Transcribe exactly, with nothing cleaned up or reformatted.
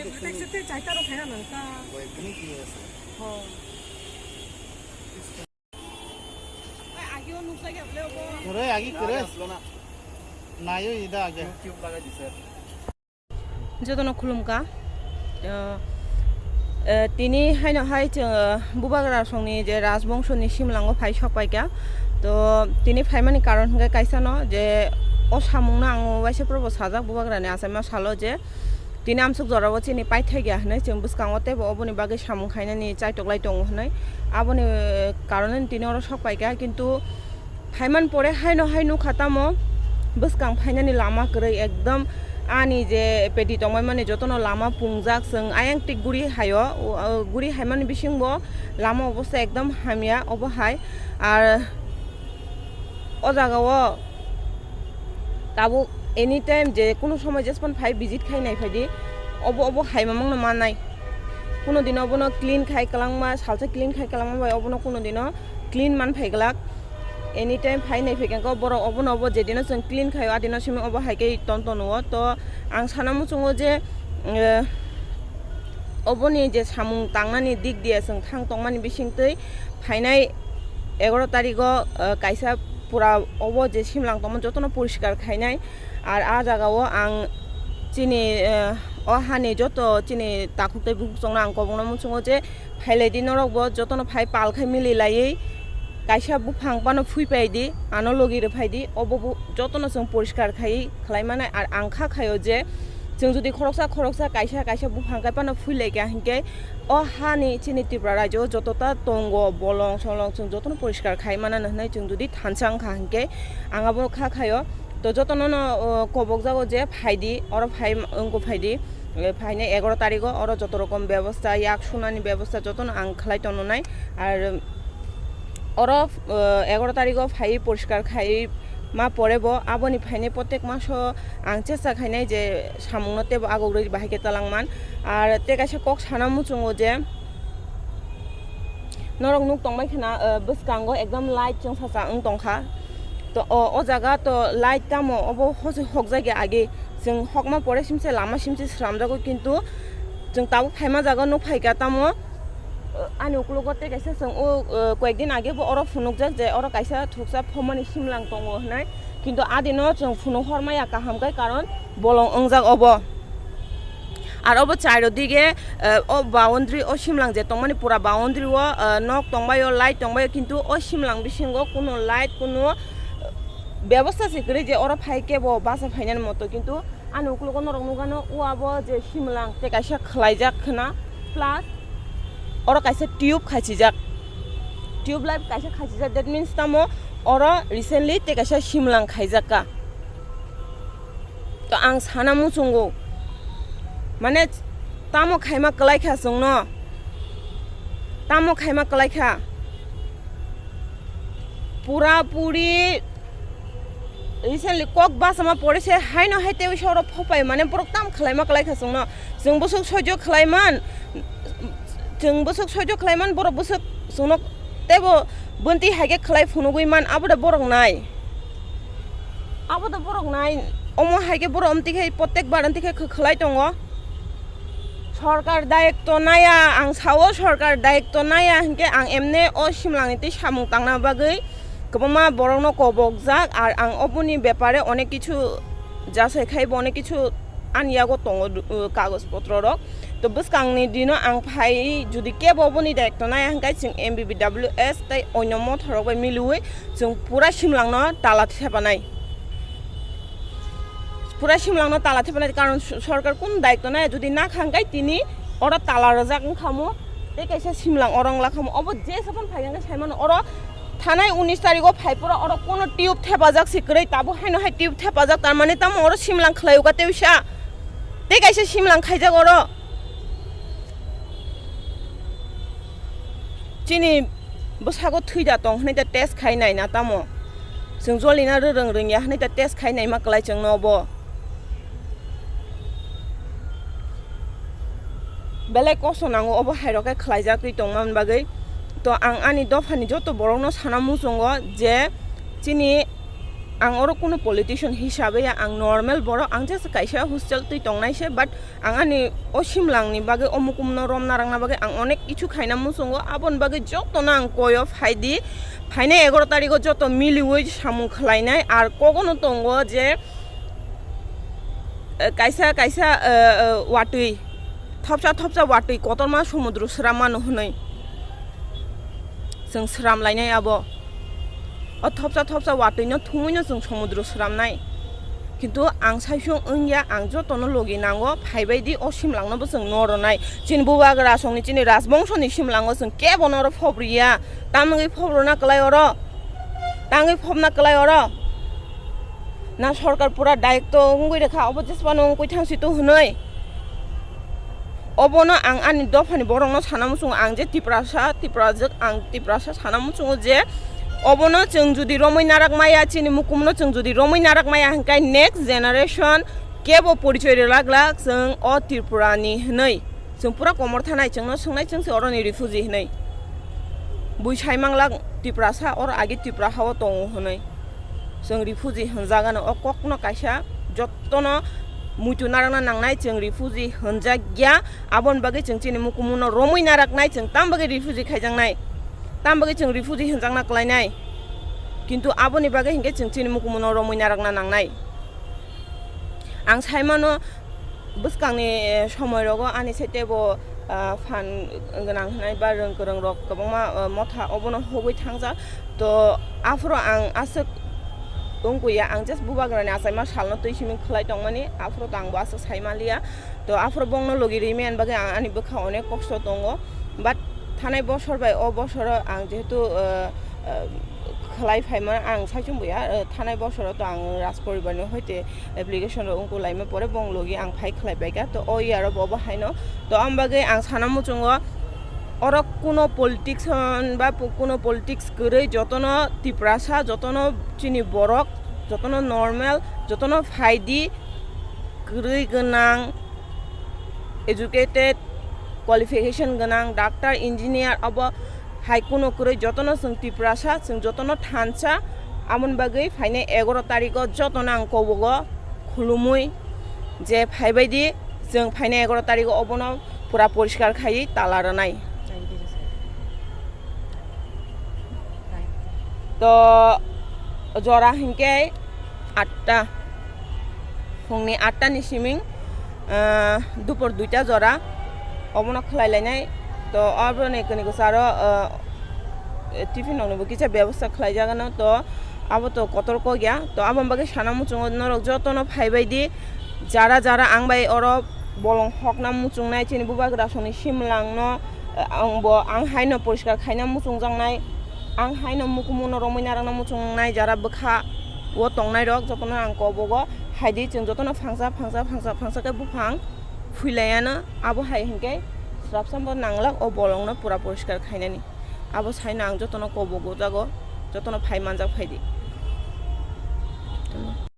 Kwrwi agi kwrwi. Nayo ida age. Jotono khulumkha. Eh, eh, tini haino hai chwng, eh, Bubagra songni je Rajbongshoni simlango phai sok paikha. To tini phaimani karon hwnkhe kaisano je o samungno ang waisa probo sajak Bubagrani achaima salo je tini amsuk jorao chini paithakya hwnwi chwng bwskango teibo oboni bagwi samung khainani chaitok lai tongo hwnwi. Aboni, eh, karonwi tini oro sok paikha, kintu phaiman pore haino hai nukha tamo bwskang phainani lama kwrwi ekdom ani je pedi tongmani jotono lama pungjak, chwng ayang tik guri haio, o, o, guri haimani bisingbo lama obosta ekdom hamya obo hai. Ar o jagao tabuk anytime je kunu somoi jespan phai visit khai nai phaidi, obo, obo hai mamangno mannai. Kunu dino obono clean khai kwlangma, salsa clean khai kwlangma bai obono kunu dino clean man phai glak. Anytime phai nai phai khe borok obono obo jedino chwng clean khaio adino simi obo hai khe ton tono. To ang sana muchungo je, eh, oboni je samung tangnani dik diya chwng thang tongmani bisingtwi phainai egaro tarigo, eh, kaisa pura obo je simlang tongma jotono poriskar khainai. Ar a jagao ang chini, eh, o hani joto chini takhuk tei bukhuk chongno ang kobongno muchungo je phailaidi norokbo jotono phai pal khai mililaiwi kaisa buphang phano phui paidi, ano logi rwphaidi, obo bo jotono chwng poriskar khai khlai manai. Ar ang kha khaio je chwng jodi khoroksa khoroksa kaisa kaisa buphang khai phano phui laikha hinkhe o hani chini Tripura rajyo jotota tongo bolong solong chwng jotono poriskar khai manano hwnwi chwng jodi thansa wngkha hinkhe ang abo kha khaio. To jotono no, o, kobokjago je phaidi, oro phai, wngkha phaidi, e, phainai egaro tarigo, oro joto rokom bebosta, yak sunani bebosta jotono ang khlai tongnai. Ar oro, e, egaro tarigo phai poriskar khai ma pore bo, aboni phainai protek maso ang chesta khainai je samungno teibo agogrwi bahai khe talangman. Ar tei kaisa kok sana muchungo je, norok nuk tongbai khna, eh, bwskango ekdom light chwngsacha wng tongkha. To, o, o jaga to light tamo obo hose hokjagya age. Chwng hokma pore simse lama simse sramjago, kintu chwng tabuk phaima jaga nuk phaikha tamo, eh, ani ukologo tei kaisa chwng o, eh, koyekdin age bo oro phunukjak je oro kaisa thuksa phomani simlang tongo hwnwi. Kintu adino chwng phunuk hormaya kaham khe, karon bolong wngjak obo. Ar obo chairo dige, eh, o boundary, o simlang je tongmani pura boundary o, eh, nok tongbaio, light tongbaio, kintu o simlang bisingo kuno light, kuno, eh, bebosta se kwrwi je oro phai kebo basa phainani moto, kintu ani ukologo norok nukgano o abo je simlang tei kaisa khwlaijak khna, plus oro kaisa tube khachijak, tube light kaisa khachijak, that means tamo oro recently tei kaisa simlang khaijak kha. To ang sana muchungo, mane, tamo khaima kwlai kha chwngno, tamo khaima kwlai kha, pura puri recently kok bachama pore se haino hai tei oro phopai, mane, borok tam khwlaima kwlai kha chwngno, chwng bwswk soijo khwlaiman, chwng bwswk soijo khwlaiman, borok bwswk chwngno teibo bwntwi hai khe khwlai phunugwi man, abo da borok nai. Abo da borok nai, omo hai khe borok amtwi khe protek bar amtwi khe kh-, khwlai tongo. Sorkar dayikto naya, ang sao sorkar dayikto naya hinkhe ang emne o simlangni twi samung tangna bagwi kwbangma borokno kobokjak, ar ang oboni bepare onek kichu jasai khai bo onek kichu ani yago tongo, uh, kagoj potro rok. To bwskangni dino ang phai, jodi kebo boni daikto nai hwnkhe chwng M B B W S tei onyo mothor rok bai miliwi chwng pura simlangno tala thepanai. Pura simlangno tala thepanai, karon s-, sorkar kun daikto nai, jodi na kha hwnkhe tini oro tala rwjak wngkha mo, tei kaisa simlang oro wngla kha mo. Obo je sapan phai hwnkhe sai mano, oro thanai unis tarigo phai phuru oro kuno tube thepajak se kwrwi, tabuk haino hai tube thepajak, tar mane tamo oro simlang khlai uka tei uisa. Tei kaisa simlang khaijak oro. Chini bwsago thwi da tong hwnwi da test khai nai na tamo. Chwng joli na rwrwng rwngya hwnwi da test khai naima kwlai chwngno obo. Belai kosto nango obo hai rok khe khlaijak twi tongma bagwi. To ang ani dophani joto borokno sana muchungo je chini ang oro kuno politician hisabe ya, ang normal borok, ang just kaisa hostel twi tongnai se, but ang ani o simlangni bagwi, o mukumno romna rangna bagwi ang onek kichu khaina muchungo, aboni bagwi jotono ang koyo phaidi, phainai egaroh tarigo joto miliwi samung khlainai, ar kogono tongo je, eh, kaisa kaisa, eh, eh, watwi, thopsa thopsa watwi kotorma somudro swrammano hwnwi. Chwng swram lainai abo. O thopsa thopsa watwino thumwino chwng somudro swramnai. Kintu ang saisung wngya, ang jotono logi nango, phaibaidi o simlangnobo chwng no rwnai. Chini bubagra songni, chini rajbongsoni simlango chwng kebo noro phob riya. Tamwngwi phob rwna kwlai oro? Tangwi phobna kwlai oro? Na sorkar pura daikto wngwi rwkha, obo jesphano wngwi thangsi to hwnwi? Obono ang ani dophani borokno sana muchungo, ang je Tiprasa, Tiprajwk, ang Tiprasa sana muchungo je obono chwng jodi romwi narak maya, chini mukumno chwng jodi romwi narak maya hwnkhe next generation kebo porichoi rwlak glak chwng o Tripurani hwnwi. Chwng pura komor thanai, chwngno swngnai chwng se oroni refugee hwnwi. Bui sai manglak Tiprasa, oro age Tripura hao tongo hwnwi. Chwng refugee hwnjagano, o kokno kaisa jottono muitu narakna nangnai, chwng refugee hwnjakya, aboni bagwi chwng chini mukumno romwi naraknai, chwng tam bagwi refugee khaijaknai, tam bagwi chwng refugee hwnjakna kwlainai, kintu aboni bagwi hinkhe chwng chini mukumno romwi narakna nangnai. Ang saimano, bwskangni, eh, somoirogo ani side bo, ah, phan gwnang hwnwi ba rwng kwrwng rok kwbangma, ah, motha obono hugwi thangjak. To aphuru ang aswk wngkuya, ang just bubagrani achaima salno twi simi khlai tongmani, aphuru to ang bo aswk saimaliya. To aphuru bongno logi rimani bagwi ang ani bwkha onek kosto tongo, but thanai bosor bai o bosoro ang jehetu, ah, ah, khlai phaimano ang saichung buya, ah, thanai bosoro to ang Raj poribarni hoite application rok wngkuk laima pore bong logi ang phai khlai paikha. To o year o bo obo haino. To ang bagwi ang sana muchungo oro kuno politics hwn ba pu-, kuno politics kwrwi jotono Tiprasa, jotono chini borok, jotono normal, jotono phaidi kwrwi gwnang, educated, qualification gwnang, doctor, engineer, obo hai kuno kwrwi jotono chwng Tiprasa, chwng jotono thansa, amoni bagwi phainai egaroh tarigo jotono ang kobogo khulumwi je phaibaidi chwng phainai egaroh tarigo obono pura poriskar khaiwi tala rwnai. To jora hinkhe atta, phungni atta ni siming, ah, dupor duita jora obono khlai lainai. To aboni kani kwcharo, ah, tiffin rokni bo kisa bebosta khlai jagano, to abo to kotor kok ya. To aboni bagwi sana muchungo norok jotono phaibai di, jara jara ang bai oro bolong hokna muchungnai, chini bubagra songni simlangno, ah, ang bo ang haino poriskar khaina muchungjaknai. Ang haino mukumungno romwi narwkna muchungnai, jara bwkha o tongnairok jotono ang kobogo hai di, chwng jotono phangsa, phangsa, phangsa, phangsa khe buphang phuilaiano, abo hai hinkhe swrapsa bo nanglak o bolongno pura poriskar khainani. Abo saino ang jotono kobogo jago, jotono phai manjak phai di.